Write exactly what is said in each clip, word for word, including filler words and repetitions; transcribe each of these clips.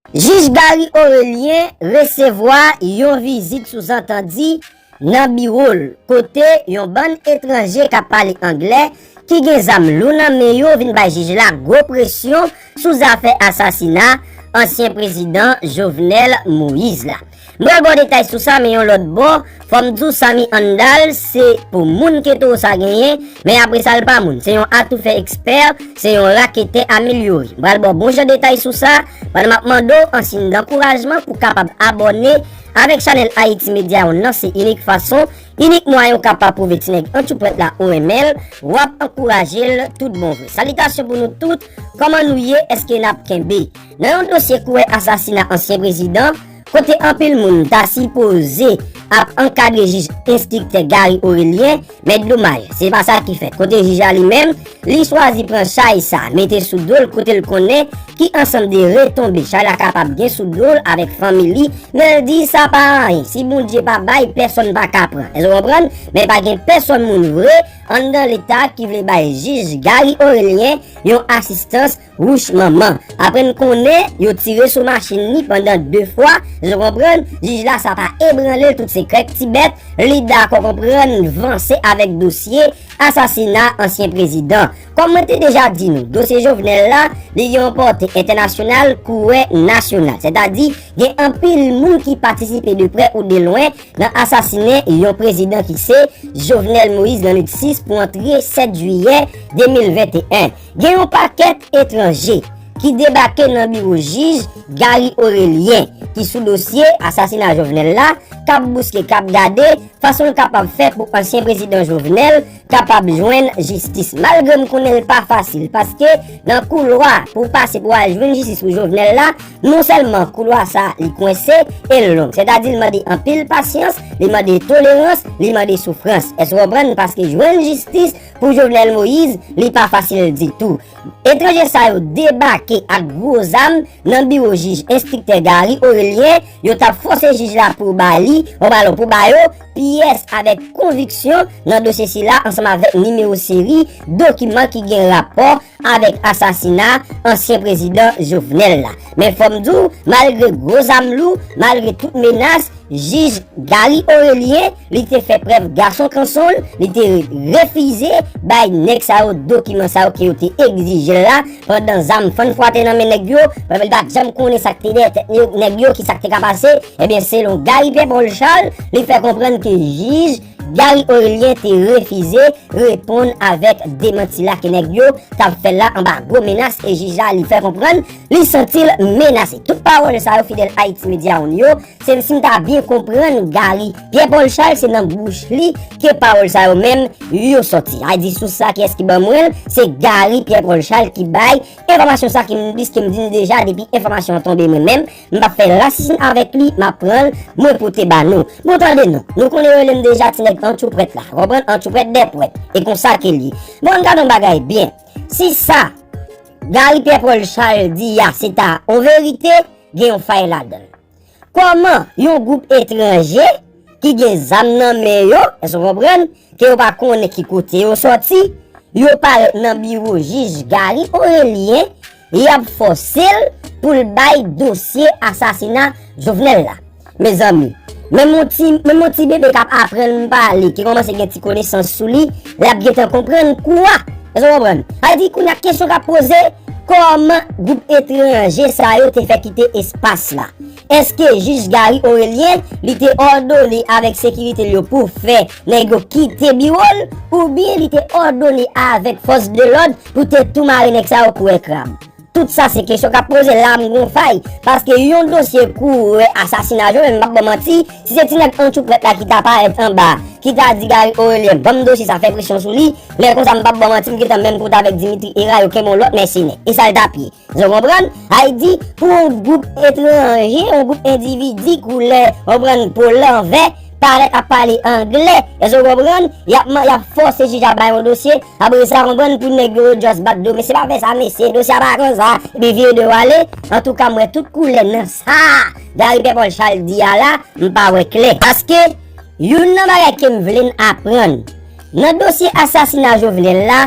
Jij Gary Orelien resevwa yon vizit souzantandi nan biwo l, kote yon bann etranje k ap pale anglè, ki gen zam lou nan men yo, vin bay jij la gwo presyon sou zafè asasina ansyen prezidan Jovenel Moïse la. M pral ba w detay sou sa, men yon lòt bò, fò m di w Samy Handal se pou moun ke towo sa genyen, men apre sa l pa moun. Se yon atoufè ekspè, se yon raketè amelyore. M pral ba w bon jan detay sou sa, pandan m ap mande w an siy dankourajman pou w kapab abòne avèk chanèl Haiti Media One nan, se inik fason, inik mwayen w kapab pwouve ti nèg antyoupwèt la ou renmen l, w ap ankouraje l tout bon vre. Salitasyon pou nou tout, kòman nou ye, èske n ap kenbe? Nan yon dosye kouvè asasina ansyen prezidan, kote anpil moun ta sipoze ap ankadre jij enstriktè Gary Orelien, men domaj, se pa sa ki fèt. Kote jij la li menm, li chwazi pran chay sa, mete sou do l kote l konnen ki ansanm de retonbe chay la kapab gen sou do l avèk fanmi li, men l di sa pa anyen. Si Bondye pa bay, pèsonn pa ka pran. Èske w konprann? Men pa gen pèsonn moun vre anndan Leta ki vle bay jij Gary Orelien yon asistans wouch manman. Apre n konnen yo tire sou machin li pandan de fwa, je konprann, jij la sa pa ebranle l, tout se krèk ti bèt, li dakò konprann vanse avèk dosye asasina ansyen prezidan. Kòm mwen te deja di nou, dosye Jovenel la, li gen yon pòte entènasyonal, kouvè nasyonal. Sètadi, gen anpil moun ki patisipe de prè ou de lwen nan asasinen yon prezidan ki se Jovenel Moïse nan nwit sis pou antre sèt jiyè de mil venteyen. Gen yon pakèt etranje ki debake nan biwo jij Gary Orelien, ki sou dosye asasina Jovenel la, k ap bouske, k ap gade fason l kapab fè pou ansyen prezidan Jovenel kapab jwenn jistis. Malgre m konnen l pa fasil, paske nan koulwa pou w pase pou w al jwenn jistis pou Jovenel la, non sèlman koulwa sa li kwense e l long. Sètadi l mande anpil pasyans, li mande tolerans, li mande soufrans. Èske w konprann? Paske jwenn jistis pou Jovenel Moïse, li pa fasil ditou. Etranje sa yo debake ak gwo zam nan biwo jij enstriktè Gary Orelien, yo t ap fòse jij la pou ba li, yon balon pou ba yo, pyès avèk konviksyon nan dosye sila ansanm avèk nimewo seri dokiman ki gen rapò avèk asasina ansyen prezidan Jovenel la. Men fò m di w, malgre gwo zam lou, malgre tout menas, jij Gary Orelien, li te fè prèv gason kanson l, li te refize bay nèg sa yo dokiman sa yo ke yo te egzije l la, pandan zam fann fwate nan men nèg yo, pandan li pa t janm konnen sa k te dèyè tèt nèg yo, ki sa k te ka pase, ebyen, selon Gary Pierre Paul Charles, li fè konprann ke jij Gary Orelien te refize reponn avèk demanti la ke nèg yo t ap fè l la anba gwo menas, e jij la, li fè konprann li santi l menase. Tout pawòl sa yo, fidèl Haiti Media One yo, se si m ta byen konprann Gary Pierre Paul Charles, se nan bouch li ke pawòl sa yo menm yo sòti. A di sous sa, kiyès ki ban mwen l, se Gary Pierre Paul Charles ki bay enfòmasyon sa ke m, piske m di n deja depi enfòmasyon an tonbe mwen menm, m p ap fè lasin avèk li, m ap pran l, mwen pote ba nou. Bon, tande non, nou konnen yo rele m deja ti nèg antyoupwèt la, konprann, antyoupwèt dèpwèt, e konsa ke l ye. Bon, ann gade yon bagay byen. Si sa Gary Pierre Paul Charles di a se ta yon verite, gen yon fay ladan l. Kòman yon gwoup etranje ki gen zam nan men yo, èske w konprann, ke yo pa konnen ki kote yo sòti, yo parèt nan biwo jij Gary Orelien, y ap fòse l pou l bay dosye asasina Jovenel la? Mezanmi, menm yon ti, menm yon ti bebe k ap aprann pale, ki kòmanse gen ti konesans sou li, l ap gentan konprann kou a. Èske w konprann? Sa vle di, kounye a, kesyon k ap poze, kòman gwoup etranje sa yo te fè kite espas la? Èske jij Gary Orelien, li te òdone avèk sekirite l yo pou fè nèg yo kite biwo l, oubyen li te òdone avèk fòs de lòd pou te tou mare nèg sa yo kou krab? Tout sa se kesyon k ap poze la, m gon fay, paske yon dosye kouvè asasina Jovenel, m p ap ba w manti, si se ti nèg antyoupwèt la ki ta parèt anba, ki ta di Gary Orelien, ban m dosye sa, fè presyon sou li, lè konsa m p ap ba w manti, m gentan menm kote avèk Dimitri Hérard, yo kenbe yon lòt mèsenè. E sa l t ap ye. Èske w konprann? Sa vle di, pou yon gwoup etranje, yon gwoup endividi koulè, w konprann, po lanvè, parèt ap pale anglè. Èske w konprann? Y ap man-, y ap fòse jij a bay yon dosye. Apre sa, w konprann, pou nèg yo just bat do. Mesye pa fè sa, mesye. Dosye a pa konsa. Epi vire do ale. Antouka, m wè tout koulè nan sa Gary Pierre Paul Charles di a la, m pa wè klè. Paske, youn nan bagay ke m vle n aprann, nan dosye asasina Jovenel la,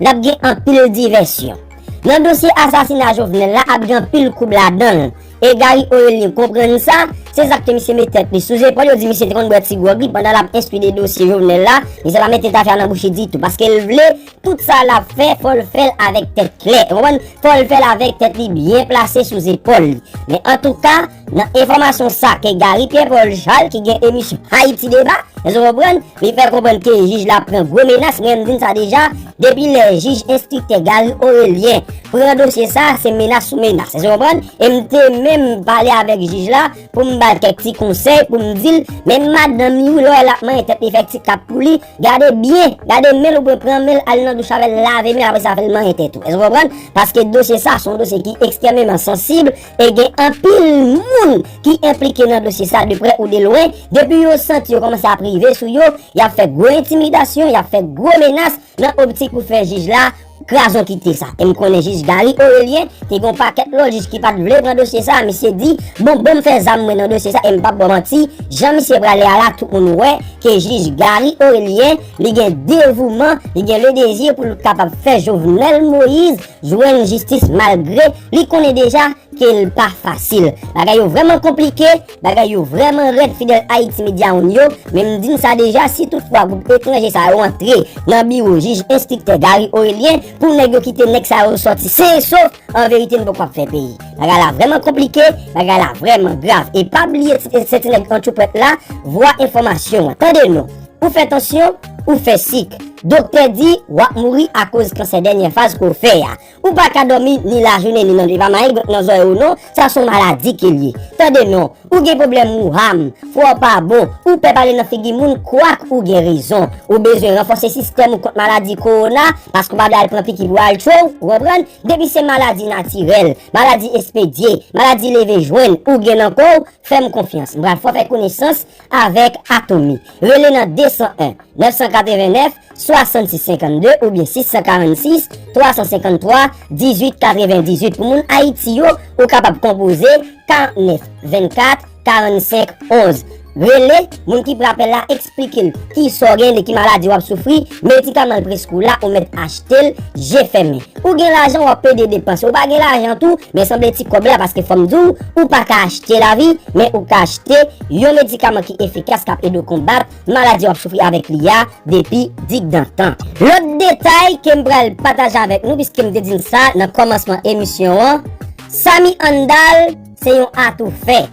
l ap gen anpil divèsyon. Nan dosye asasina Jovenel la, ap gen anpil koub ladan l. E Gary Orelien konprann sa, se sa k fè misye met tèt li sou zepòl, yo di misye te konn bwè ti gwòg li pandan l ap enstwi de dosye Jovenel la, misye pa met tèt afè a nan bouch li ditou, paske l vle tout sa l ap fè, fò l fè l avèk tèt klè, ou konprann? Fò l fè l avèk tèt li byen plase sou zepòl li. Men antouka, nan enfòmasyon sa ke Gary Pierre Paul Charles ki gen emisyon Haïti Débat, èske w konprann? Li fè konprann ke jij la pran gwo menas, men m di n sa deja, depi lè jij enstriktè Gary Orelien pran dosye sa, se menas sou menas, èske w konprann? E m te menm pale avèk jij la pou m ba l kèk ti konsèy, pou m di l, men madanm li wi, lè w wè l ap manyen tèt li, fè ti kap pou li, gade byen, gade men l, ou pran men l, al nan douch avè l, lave men l, apre sa fè l manyen tèt ou, èske w konprann? Paske dosye sa se yon dosye ki ekstrèmeman sansib, e gen anpil moun ki enplike nan dosye sa de prè ou de lwen, depi yo santi yo kòmanse ap rive sou yo, y ap fè gwo entimidasyon, y ap fè gwo menas nan optik pou fè jij la kraze yon kite sa. E m konnen jij Gary Orelien te gen yon pakèt lòt jij ki pa t vle pran dosye sa, misye di, bon, ban m fè zam mwen nan dosye sa, e m p ap ba w manti, jan misye prale a la, tout moun wè ke jij Gary Orelien, li gen devouman, li gen le dezi pou l kapab fè Jovenel Moïse jwenn jistis malgre li konnen deja ke l pa fasil. Bagay yo vrèman konplike, bagay yo vrèman rèd, fidèl Haïti Media One yo, men m di n sa deja, si toutfwa gwoup etranje sa yo antre nan biwo jij enstriktè Gary Orelien pou nèg yo kite nèg sa yo sòti sen e sof, an verite, n poko ap fè peyi. Bagay la vrèman konplike, bagay la vrèman grav. E pa bliye ti, se ti nèg antyoupwèt la, vwa enfòmasyon an. Tande non, ou fè tansyon, ou fè sik. Doktè di, w ap mouri akoz kansè dènyè faz ke w fè a. Ou pa ka dòmi ni lajounen ni nan, e pa mayi gwòt nan zòrèy ou non, sa se yon maladi ke l ye. Tande non, ou gen pwoblèm ou ham, fwa w pa bon, ou pè pale nan figi moun, kwak ou gen rezon. Ou bezwen ranfòse sistèm ou kont maladi kowona, paske w pa vle al pran piki pou al tchwe w, ou konprann? Depi se maladi natirèl, maladi espedye, maladi leve jwenn, ou gen nan kò w, fè m konfyans. M pral fè w fè konesans avèk Atomi. Rele nan de san en, nèf san katreven nèf, swasann sis senkannde oubyen sis san karannsis, twa san senkanntwa, dizuit katrevendizuit. Pou moun Ayiti yo, ou kapab konpoze karantnèf vennkat, karannsenk onz. Rele, moun ki pran apèl la, eksplike l kisa w gen, de ki maladi w ap soufri, medikaman l preskri w la, ou mèt achte l je fèmen. Ou gen lajan, w ap pede depanse. Ou pa gen lajan tou, men sanble ti kòb la, paske fò m di w, ou pa ka achte lavi, men ou ka achte yon medikaman ki efikas, k ap ede w konbat maladi w ap soufri avèk li a depi digdantan. Lòt detay ke m pral pataje avèk nou, piske m te di n sa nan kòmansman emisyon an, Samy Handal se yon atoufè,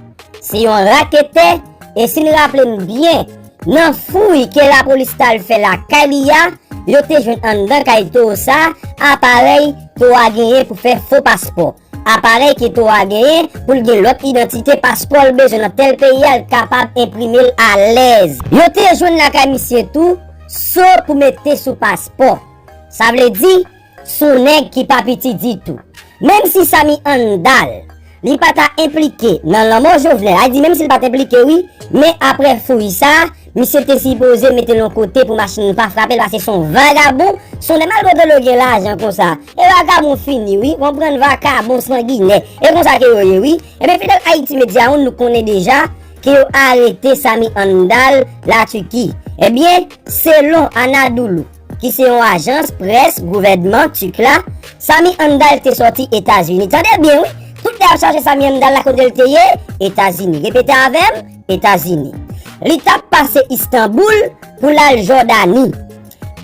se yon raketè, e si n raple n byen, nan fouy ke lapolis t al fè lakay li a, yo te jwenn anndan kay towo sa a aparèy towo a genyen pou fè fo paspò. Aparèy ke towo a genyen pou l gen lòt idantite paspò l bezwen nan tèl peyi a, l kapab enprime l alèz. Yo te jwenn lakay misye tou so pou mete sou paspò. Sa vle di, se yon nèg ki pa piti ditou. Menm si Samy Handal, li pa ta enplike nan lanmò Jovenel, a di menm si l pa t enplike wi, men aprè fouy sa, misye te sipoze mete l yon kote pou machin pa frape l, paske se yon vagabon, se yon nèg malgre yo gen lajan konsa. E vagabon fini wi, konprann, vakabon sanginè. E konsa ke yo ye wi. Ebyen, fidèl Haïti Media One, nou konnen deja ke yo arete Samy Handal Latiki. Ebyen, selon Anadolu, ki se yon ajans près gouvènman tik la, Samy Handal te sòti Etazini. Tande byen wi, tout lè y ap chache Samy Handal la kote l te ye, Etazini. Repete avè m, Etazini. Li t ap pase Istanbul pou l al Jòdani.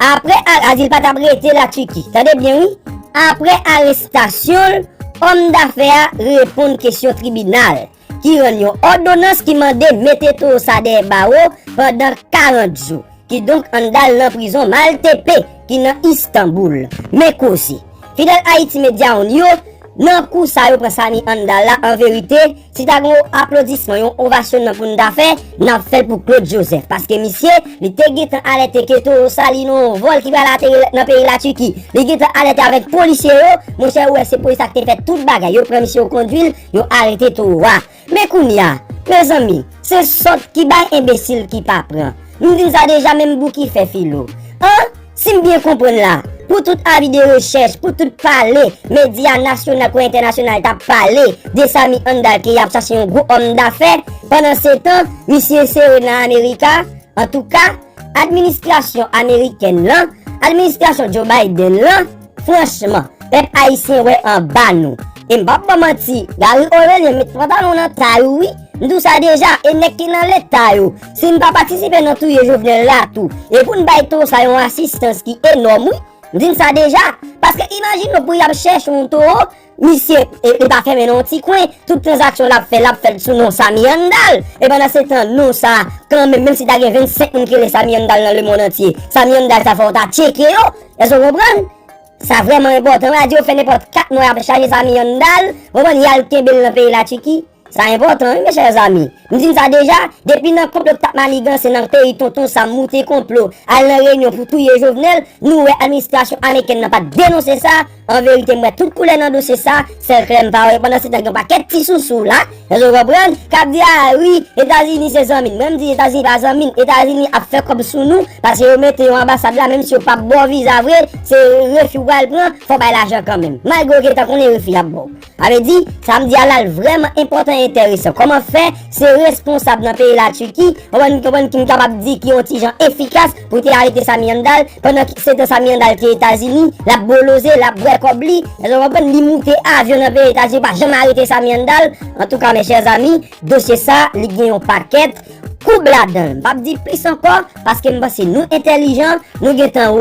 Aprè a, a di l pa t ap rete Latiki. Tande byen wi. Aprè arestasyon l, òm dafè a reponn kesyon tribinal ki rann yon òdonans ki mande mete towo sa dèyè bawo pandan karant jou. Kidonk, Handal nan prizon Maltepe ki nan Istanbul. Men koze. Fidèl Haïti Media One yo, nan kou sa yo pran Samy Handal la, an verite, si ta gen yon aplodisman, yon ovasyon nan pou n ta fè, n ap fè l pou Claude Joseph. Paske misye, li te gentan alète ke towo sa li nan yon vòl ki pral ateri nan peyi Latiki. Li gentan alète avèk polisye yo, monchè, ou wè se polis la ki te fè tout bagay. Yo pran misye, yo kondui l, yo arete towo a. Men kounye a, mezanmi, se sòt ki bay, enbesil ki pa pran. M di n sa deja, menm bouki fè filo. An? Si m byen konprann la, pou tout avi de rechèch, pou tout pale, medya nasyonal kou entènasyonal t ap pale de Samy Handal ke y ap chache yon gwo òm dafè, pandansetan, misye sere nan Amerika, antouka, administrasyon amerikèn lan, administrasyon Joe Biden lan, franchman, pèp ayisyen wè anba nou. E m p ap ba w manti, Gary Orelien met pantalon nan tay ou wi. M di w sa deja, e nèg ki nan leta yo. Si n pa patisipe nan touye Jovenel la tou, e pou n bay towo sa yon asistans ki enòm wi. M di n sa deja. Paske imajine w pou y ap chèche yon towo, misye, e, li pa fèmen nan yon ti kwen, tout tranzaksyon l ap fè, l ap fè l sou non Samy Handal. E pandan se tan, non sa, kanmenm, menm si ta gen vennsenk moun ki rele Samy Handal nan lemonn antye, Samy Handal sa fò w ta tcheke yo. Èske w konprann? Sa vrèman enpòtan. Radyo fè nenpòt kat mwa y ap chaje Samy Handal, w konprann, y al kenbe l nan peyi Latiki. Sa enpòtan wi, mechè zanmi. M di n sa deja, depi nan konplo k t ap maniganse nan peyi tonton Sam moute konplo, al nan reyinyon pou touye Jovenel, nou wè administrasyon amerikèn nan pa t denonse sa. An verite, m wè tout koulè nan dosye sa, sèl klè m pa wè. Pandan se tan, gen yon pakèt ti sousou la, èske w konprann, k ap di, a wi, Etazini se zanmi n. Mwen, m di Etazini pa zanmi n. Etazini ap fè kòb sou nou, paske yo mete yo anbasad la, menm si yo p ap ba w viza vre, se refi w pral pran, fò w bay lajan kanmenm. Malgre w gentan konnen refi y ap ba w. Sa vle di, sa m di a la, l vrèman enpòtan e enteresan. Kòman fè se responsab nan peyi Latiki, w konprann, konprann, ki m kapab di ki yon ti jan efikas pou te arete Samy Handal, pandan ki se tan Samy Handal te Etazini, l ap boloze, l ap bwè kòb li, èske w konprann, li moute avyon nan peyi Etazini, pa janm arete Samy Handal. Antouka, mes chers amis, dosye sa, li gen yon pakèt koub ladan l. M p ap di plis ankò, paske m panse nou entèlijan, nou gentan wè